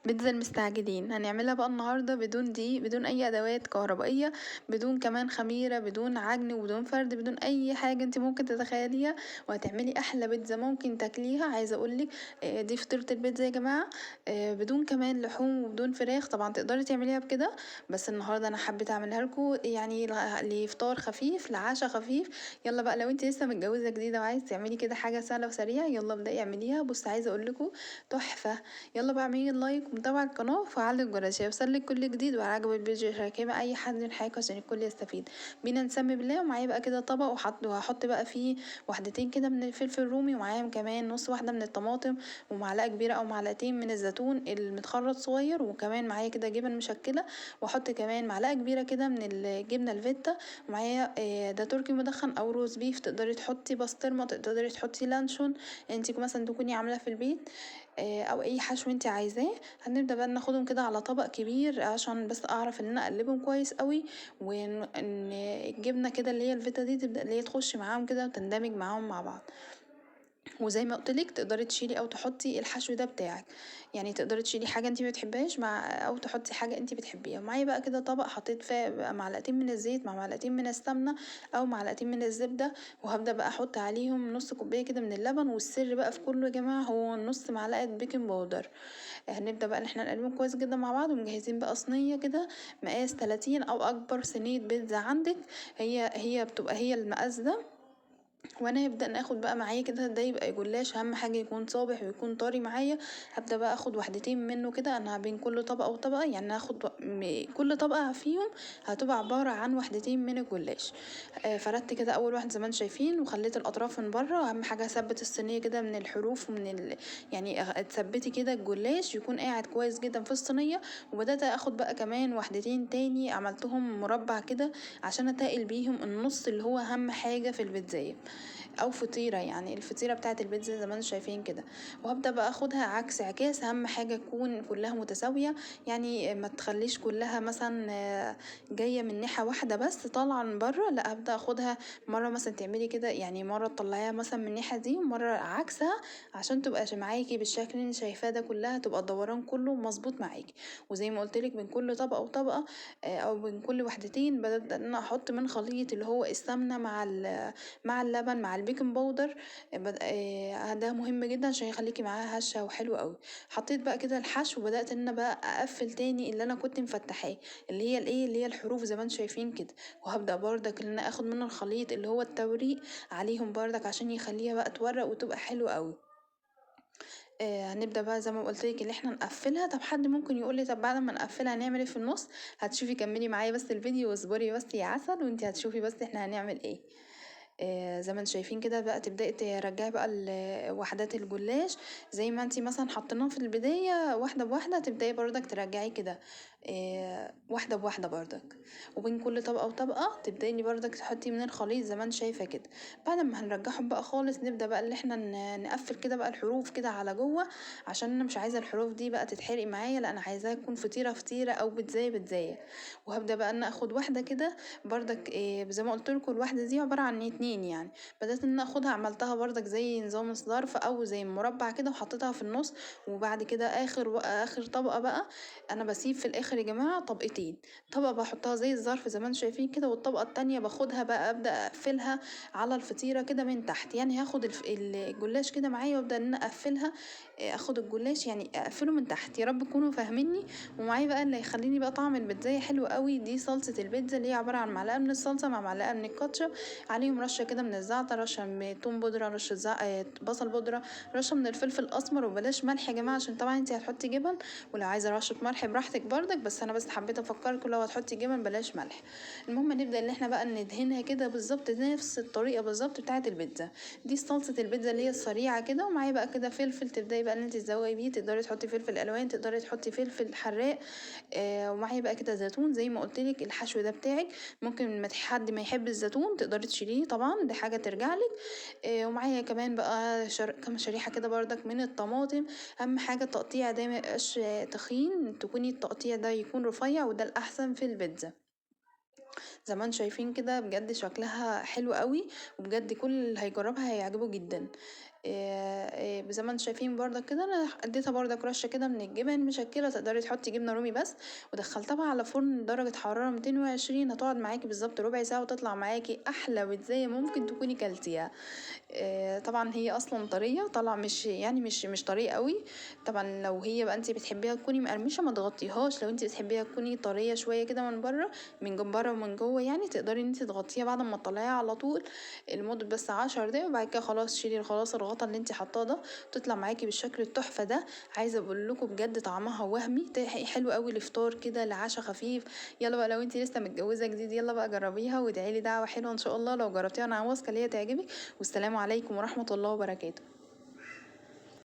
بيتزا المستعجلين هنعملها بقى النهاردة بدون دقيق، بدون أي أدوات كهربائية، بدون كمان خميرة، بدون عجن، وبدون فرد، بدون أي حاجة انت ممكن تتخيليها، وهتعملي أحلى بيتزا ممكن تاكليها. عايزة أقولك، دي فطيرة البيتزا يا جماعة، بدون كمان لحوم وبدون فراخ. طبعا تقدري تعمليها بكده، بس النهاردة أنا حبيت أعملها لكم لفطار خفيف، لعشاء خفيف. يلا بقى لو انت لسه متجوزة جديدة وعايزة تعملي كده حاجة سهلة وسريعة، يلا ابدأي اعمليها. عايزة أقول لكم تحفة. يلا بقى اعملي لايك ومتابعة القناة وفعلي الجرس عشان يوصلك كل جديد، وعجبك الفيديو شاركيه مع أي حد من حياتك عشان الكل يستفيد. بينا نسمي بالله. ومعايا بقى كده طبق وهحط بقى فيه واحدتين كده من الفلفل الرومي، ومعايا كمان نص واحدة من الطماطم، ومعلقة كبيرة أو معلقتين من الزيتون المتخرط صغير، وكمان معايا كده جبن مشكلة، واحط كمان معلقة كبيرة كده من الجبنة الفيتا، ومعايا، ده تركي مدخن أو روز بيف، تقدري تحطي بسطرمة، تقدري تحطي لانشون انتي مثلا تكوني عاملاه في البيت، أو أي حشو انتي عايزاه. هنبدأ بقى ناخدهم كده على طبق كبير عشان بس أعرف إن أنا أقلبهم كويس قوي، وإن الجبنة كده اللي هي الفيتا دي تبدأ اللي هي تخش معاهم كده وتندمج معاهم مع بعض. وزي ما قلت لك تقدري تشيلي او تحطي الحشو ده بتاعك، يعني تقدري تشيلي حاجه انت ما بتحبهاش او تحطي حاجه انت بتحبيها. معايا بقى كده طبق حطيت فيه بقى معلقتين من الزيت مع معلقتين من السمنه او معلقتين من الزبده، وهبدا بقى احط عليهم نص كوبايه كده من اللبن. والسر بقى في كله يا جماعه هو نص معلقه بيكنج باودر. هنبدا بقى ان احنا نقلبهم كويس جدا مع بعض. ومجهزين بقى صينيه كده مقاس 30 او اكبر صينيه بيتزا عندك، هي بتبقى هي المقاس ده. وانا هبدا ناخد بقى معايا كده ده يبقى جلاش، اهم حاجه يكون صابح ويكون طري معايا. هبدا بقى اخد واحدتين منه كده، انا بين كل طبقه وطبقه، يعني هاخد كل طبقه فيهم هتبقى عباره عن واحدتين من الجلاش. فردت كده اول واحد زي ما انتم شايفين، وخليت الاطراف من بره. اهم حاجه اثبت الصينيه كده من الحروف ومن يعني تثبتي كده الجلاش يكون قاعد كويس جدا في الصينيه. وبدات اخد بقى كمان واحدتين تاني عملتهم مربع كده عشان اتقل بيهم النص اللي هو اهم حاجه في البيتزايه او فطيره، يعني الفطيره بتاعه البيتزا زي ما انتم شايفين كده. وهبدا بقى اخدها عكس عكاس، اهم حاجه تكون كلها متساويه، يعني ما تخليش كلها مثلا جايه من ناحيه واحده بس طالعه من بره، لا هبدا اخدها مره مثلا تعملي كده، يعني مره تطلعيها مثلا من الناحيه دي ومره عكسها عشان تبقى معاكي بالشكل اللي انت شايفاه ده، كلها تبقى الدوران كله مظبوط معاكي. وزي ما قلت لك من كل طبقه وطبقه، او من كل وحدتين ببدا ان انا احط من خليط اللي هو السمنه مع اللبن مع البيكنج باودر، ده مهم جدا عشان يخليكي معاها هشه وحلوه قوي. حطيت بقى كده الحشو وبدات ان انا بقى اقفل تاني اللي انا كنت مفتحاه اللي هي الايه، اللي هي الحروف زي ما انتم شايفين كده. وهبدا بردك ان انا اخد منه الخليط اللي هو التوريق عليهم بردك عشان يخليها بقى تورق وتبقى حلوه قوي. هنبدا بقى زي ما قلت لك ان احنا نقفلها. طب حد ممكن يقول لي طب بعد ما نقفلها هنعمل ايه في النص؟ هتشوفي، كملي معايا بس الفيديو واصبري بس يا عسل وانتي هتشوفي بس احنا هنعمل ايه. زي ما انتم شايفين كده بقى تبداي ترجعي بقى وحدات الجلاش زي ما انتي مثلا حطيناها في البدايه واحده بواحده، تبداي بردك ترجعي كده، واحده بواحده بردك، وبين كل طبقه وطبقه تبداي بردك تحطي من الخليط زي ما انت شايفه كده. بعد ما هنرجعهم بقى خالص نبدا بقى اللي احنا نقفل كده بقى الحروف كده على جوه، عشان انا مش عايزه الحروف دي بقى تتحرق معايا، لا انا عايزاها تكون فطيره فطيره او بيتزايه بيتزايه. وهبدا بقى ان اخد واحده كده بردك، زي ما قلت لكم الواحده دي عباره عن اتنين، يعني بدات ان انا اخدها عملتها بردك زي نظام الظرف او زي مربع كده وحطيتها في النص. وبعد كده اخر طبقه بقى انا بسيب في الاخر يا جماعه طبقتين، طبقه بحطها زي الظرف زي ما انتم شايفين كده، والطبقه التانية باخدها بقى ابدا اقفلها على الفطيره كده من تحت. يعني هاخد الجلاش كده معايا وابدا ان انا اقفلها، اخد الجلاش يعني اقفله من تحت. يا رب تكونوا فاهميني. ومعايا بقى اللي هيخليني بقى طعم البيتزايه حلو قوي دي صلصه البيتزا، اللي هي عباره عن معلقه من الصلصه مع معلقه من الكاتشب، عليهم رشه كده من الزعتر، رشه من توم بودره، رشه بصل بودره، رشه من الفلفل الاسمر، وبلاش ملح يا جماعه عشان طبعا انتي هتحطي جبن، ولو عايزه رشه ملح براحتك برضك، بس انا بس حبيت افكركم لو هتحطي جبن بلاش ملح. المهم نبدا ان احنا بقى ندهنها كده بالظبط نفس الطريقه بالظبط بتاعه البيتزا دي، صلصه البيتزا اللي هي السريعه كده. ومعايا بقى كده فلفل تبداي بقى ان انت تزوقي بيه، تقدري تحطي فلفل الوان، تقدري تحطي فلفل حراق، ومعايا بقى كده زيتون زي ما قلت لك. الحشو ده بتاعك ممكن حد ما يحب الزيتون تقدري تشيليه طبعا، دي حاجه ترجع لك. ومعايا كمان بقى كام شريحه كده بردك من الطماطم. اهم حاجه التقطيع ده ما يبقاش تخين، تكوني التقطيع ده يكون رفيع، وده الاحسن في البيتزا. زي ما انتم شايفين كده بجد شكلها حلو قوي، وبجد كل اللي هيجربها هيعجبه جدا. زي ما انتم شايفين بردك كده انا اديتها بردك رشه كده من الجبن مشكلة، تقدري تحطي جبنه رومي بس. ودخلتها بقى على فرن درجه حرارة 220، هتقعد معاكي بالظبط ربع ساعة وتطلع معاكي احلى بيتزايه ممكن تكوني كلتيها. طبعا هي اصلا طرية، طالعه مش يعني مش طرية قوي. طبعا لو هي بقى انت بتحبيها تكوني مقرمشه ما تغطيهاش، لو انت بتحبيها تكوني طرية شوية كده من بره، من بره ومن جوه تقدري ان انت تغطيها بعد ما تطلعيها على طول لمدة بس 10 دقايق، وبعد كده خلاص شيلي خلاص الغطا اللي انت حطاه ده، تطلع معاكي بالشكل التحفة ده. عايزه اقول لكم بجد طعمها وهمي، حلو قوي الافطار كده، العشاء خفيف. يلا بقى لو انت لسه متجوزة جديد يلا بقى جربيها وادعي لي دعوه حلوة ان شاء الله. لو جربتيها انا واثقة ان هي تعجبك. والسلام عليكم ورحمة الله وبركاته.